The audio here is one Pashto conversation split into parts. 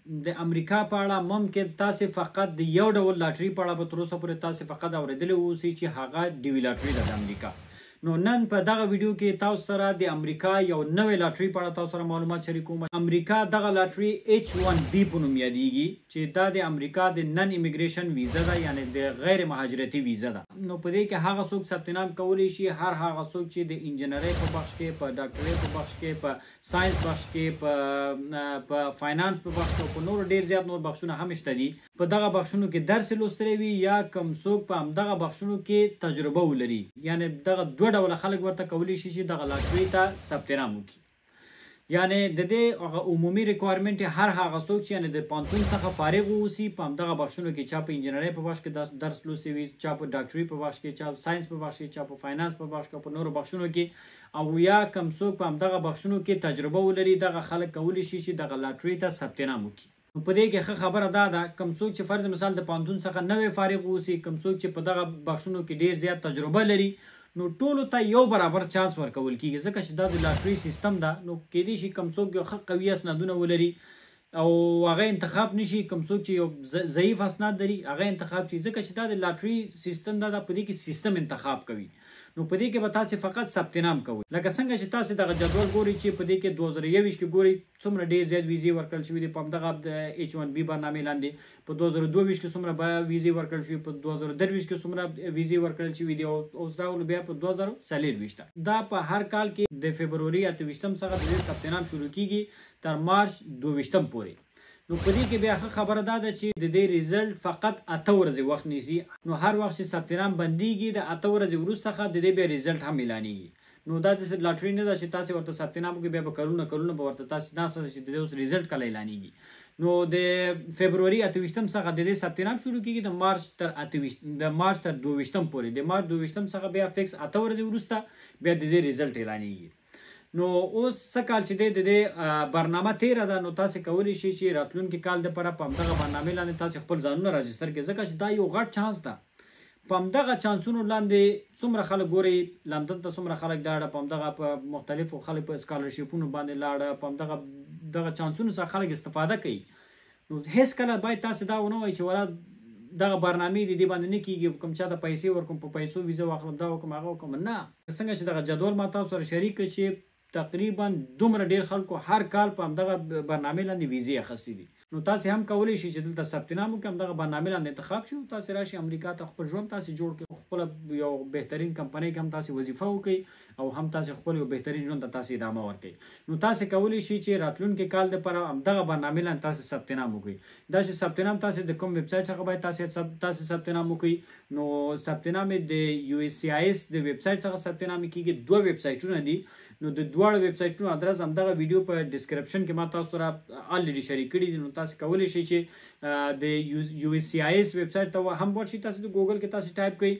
د امریکا په اړه ممکن تاسې فقط د یو ډول لاټري په اړه به تر اوسه پورې تاسې فقط اورېدلې اوسئ چې هغه ډیوي لاټري ده د امریکا. نو نن په دغه ویډیو کې تاسو سره د امریکا یو نوې لاټري په اړه تاسو سره معلومات شریکوم. امریکا دغه لاټري H1B په نوم یادېږي چې دا د امریکا د نن امیګریشن ویزه ده، یعنی د غیر مهاجرتي ویزه ده. نو په دې کې هغه څوک ثبت نام کولی شي، هر هغه څوک چې د انجنیرۍ په بخش کې، په ډاکټرۍ په بخش کې، په ساينس بخش کې، په فاینانس په بخش کې او په نورو ډیر زیات نور بخشونه هم شته دي، په دغه بخشونو کې درس لوستلی وي یا کوم څوک په همدغه بخشونو کې تجربه ولري، یعنی دغه دوه ډوله خلک ورته کولی شي چې دغه لاټري ته ثبت نام وکړي. یعنی د دې هغه عمومي requirement هر هغه څوک چې یعنی د پوهنتون څخه فارغ واوسي په همدغه بخشونو کې، چا په انجنیرۍ په بخش کې درس لوستی وي، چا په ډاکټري په بخش کې، چا ساينس په بخش کې، چا په فاینانس په بخش کې، په نورو بخشونو کې، او یا کوم څوک په همدغه بخشونو کې تجربه ولري، دغه خلک کولی شي چې دغه لاټري ته ثبت نام وکړي. نو په دې کې ښه خبره دا ده، کوم څوک چې فرض مثال د پوهنتون څخه نوی فارغ واوسي، کوم څوک چې په دغه بخشونو کې ډیر زیات تجربه لري، نو ټولو ته یو برابر چانس ورکول کیږي، ځکه چې دا د لاټري سیستم ده. نو کیدای شي کوم څوک یو ښه قوي اسنادونه ولري او هغه انتخاب نشي، کوم څوک چې یو ضعیف اسناد لري هغه انتخاب شي، ځکه چې دا د لاټري سیستم ده، دا په دې کې سیستم انتخاب کوي. نو په دې کې به تاسې فقط ثبت نام کوئ. لکه څنګه چې تاسې دغه جدول ګورئ چې په دې کې 2021 کې ګورئ څومره ډېر زیات ویزې ورکړل شوي دي په همدغه د H1B برنامې لاندې، په 2022 کې څومره ویزې ورکړل شوي، په 2023 کې څومره ویزې ورکړل شوي دي، او اوس راغلو بیا په 2024 ته. دا په هر کال کې د فبروري 28 څخه د دې ثبت نام شروع کیږي تر مارچ 22 پورې. نو په دې کې بیا ښه خبره دا ده چې د دې result فقط 8 ورځې وخت نیسي. نو هر وخت چې ثبت نام بندیږي د 8 ورځې وروسته څخه د دې بیا result هم اعلانیږي. نو دا داسې لاټري نه ده چې تاسې ورته ثبت نام وکړئ بیا به کلونه کلونه به ورته تاسې ناست یاست چې د دې اوس result کله اعلانیږي. نو د فبروري 28 څخه د دې ثبت نام شروع کیږي د مارچ تر 28، د مارچ تر 22 پورې. د مارچ 22 څخه بیا fix 8 ورځې وروسته بیا د دې result اعلانیږي. نو اوس څه کال چې دی د دې برنامه تیره ده، نو تاسې کولی شئ چې راتلونکي کال دپاره په همدغه برنامې لاندې تاسې خپل ځانونه راجستر کړئ، ځکه چې دا یو غټ چانس ده. په همدغه چانسونو لاندې څومره خلک ګورئ، لندن ته څومره خلک لاړه، په همدغه په مختلفو خلک په سکالرشیپونو باندې لاړه، په همدغه دغه چانسونو څخه خلک استفاده کوي. نو هېڅکله باید تاسې دا ونه وایئ چې ولا دغه برنامې دي دې باندې نه کیږي، کوم چا ته پیسې ورکوم، په پیسو ویزه واخلم، دا وکړم هغه وکړم. نه، څنګه چې دغه جدول ما تاسو سره شریک کړ چې تقریبا دومره ډیر خلکو هر کال په همدغه برنامې لاندې ویزې اخیستې دي. نو تاسې هم کولی شئ چې دلته ثبت نام وکړئ، همدغه برنامې لاندې انتخاب شئ، تاسې راشئ امریکا ته، خپل ژوند تاسې جوړ کړئ، خپله یو بهترین کمپنۍ کې هم تاسې وظیفه وکړئ او هم تاسې خپل یو بهترین ژوند ته تاسې ادامه ورکړئ. نو تاسې کولی شئ چې راتلونکي کال دپاره همدغه برنامې لاندې تاسې ثبت نام وکړئ. دا چې ثبت نام تاسې د کوم ویبسایټ څخه باید تاسې ثبت نام وکړئ، نو ثبت نام یې د USCIS د ویبسایټ څخه ثبت نام کیږي. دوه ویبسایټونه دي، نو د دواړو ویبسایټونو ادرس همدغه ویډیو په description کې ما تاسو سره already شریک کړي دي. نو تاسو کولی شئ چې د USCIS ویبسایټ ته هم ورشئ، تاسو د ګوګل کې تاسو ټایپ کړئ،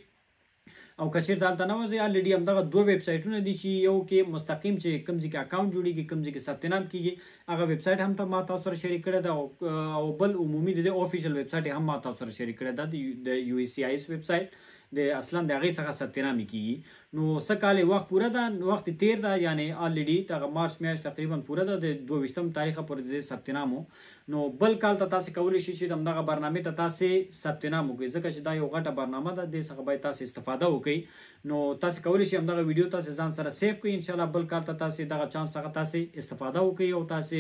او که چېرته هلته نه وځئ already همدغه دوه ویبسایټونه دي چې یو کې مستقیم چې کوم ځای کې account جوړیږي، کوم ځای کې ثبت نام کیږي، هغه ویبسایټ هم ته ما تاسو سره شریک کړی ده، او بل عمومي د دې official ویبسایټ هم ما تاسو سره شریک کړی ده، د USCIS ویبسایټ د اصلا د هغې څخه ثبت نام کیږي. نو څه کال یې وخت پوره ده، وخت یې تیر ده، یعنی already دغه مارچ میاشت تقریبا پوره ده، د 22 تاریخه پورې د دې ثبت نام و. نو بل کال ته تاسې کولی شئ چې همدغه برنامې ته تاسې ثبت نام وکړئ، ځکه چې دا یو غټه برنامه ده، دې څخه باید تاسې استفاده وکړئ. نو تاسې کولی شئ همدغه ویډیو تاسې ځان سره save کړئ، انشاءالله بل کال ته تاسې دغه چانس څخه تاسې استفاده وکړئ او تاسې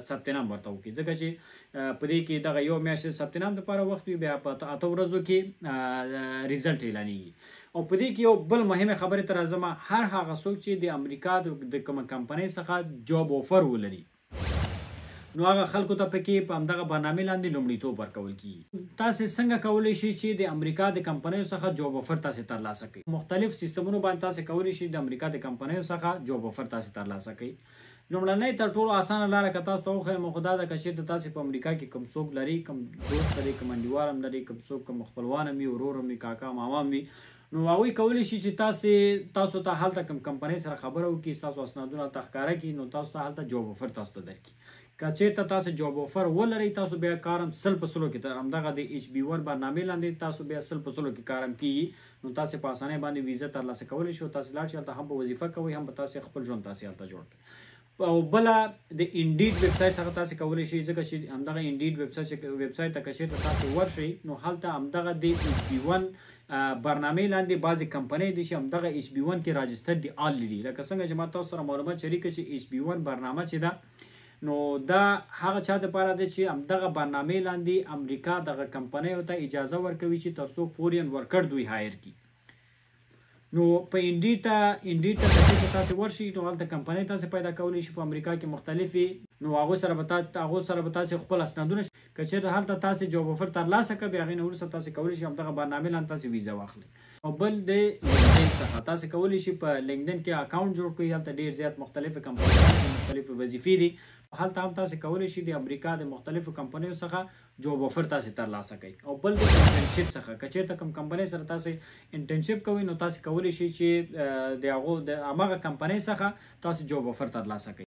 ثبت نام ورته وکړئ، ځکه چې په دې کې دغه یو میاشت ثبت نام دپاره وخت وي، بیا په 8 ورځو کې result اعلانیږي. او په دې کې یو بل مهمه خبره ته راځم، هر هغه څوک چې د امریکا د کومه کمپنۍ څخه job offer ولري، نو هغه خلکو ته پکې په همدغه برنامې لاندې لومړیتوب ورکول کیږي. تاسې څنګه کولی شئ چې د امریکا د کمپنیو څخه job offer تاسې ترلاسه کړئ؟ مختلف سیستمونو باندې تاسې کولی شئ د امریکا د کمپنیو څخه job offer تاسې ترلاسه کړئ. لومړنۍ تر ټولو اسانه لاره که تاسو ته وښیم خو دا ده که چېرته تاسې په امریکا کې کوم څوک لرئ، کوم دوست لرئ، کوم انډیوال هم لرئ، کوم څوک کوم خپلوان هم وي، ورور هم وي، کاکا ماما هم وي، نو هغوی کولی شي چې تاسو ته هلته کوم کمپنۍ سره خبره وکړي، ستاسو اسنادونه هلته ښکاره کړي، نو تاسو ته هلته job offer تاسو ته درکړي. که چېرته تاسو job offer ولرئ، تاسو بیا کار هم 100 په 100 کې همدغه د HB1 برنامې لاندې تاسو بیا 100 په 100 کې کار هم کیږي. نو تاسو په اسانۍ باندې ویزه ترلاسه کولی شئ، تاسو لاړ شئ هلته هم به وظیفه کوئ، هم به تاسو خپل ژوند تاسو هلته جوړ کړئ. او بله د انډیډ ویب سایټ څخه تاسو کولی شئ، ځکه چې همدغه انډیډ ویب سایټ ته که چېرته تاسو ورشئ نو هلته همدغه د ایچ بي 1 برنامې لاندې بعضې کمپنۍ دي چې همدغه ایچ بي 1 کې راجستر دي آلریډي. لکه څنګه چې ما تاسو سره معلومات شریک کړه چې ایچ بي 1 برنامه چې ده نو دا هغه چا دپاره ده چې همدغه برنامې لاندې امریکا دغه کمپنیو ته اجازه ورکوي چې تر څو فورین ورکر دوی هایر کړي. نو په انډیډ ته که چېرته تاسې ورشئ نو هلته کمپنۍ تاسې پیدا کولی شي په امریکا کې مختلفې، نو هغو سره به تاسې خپل اسنادونه، که چېرته هلته تاسې جاب افر ترلاسه کړه بیا هغې نه وروسته تاسې کولی شئ همدغه برنامې لاندې تاسې ویزه واخلئ. او بل د لینکډین څخه تاسې کولی شئ په لینکډین کې اکاونټ جوړ کړئ، هلته ډېر زیات مختلفې کمپنۍ مختلفې وظیفې دي، هلته هم تاسې کولی شئ د امریکا د مختلفو کمپنیو څخه جاب افر تاسې ترلاسه کړئ. او بل د انټرنشپ څخه که چېرته کوم کمپنۍ سره تاسې انټرنشپ کوئ نو تاسې کولی شئ چې د هغو د هماغه کمپنۍ څخه تاسې جاب افر ترلاسه کړئ.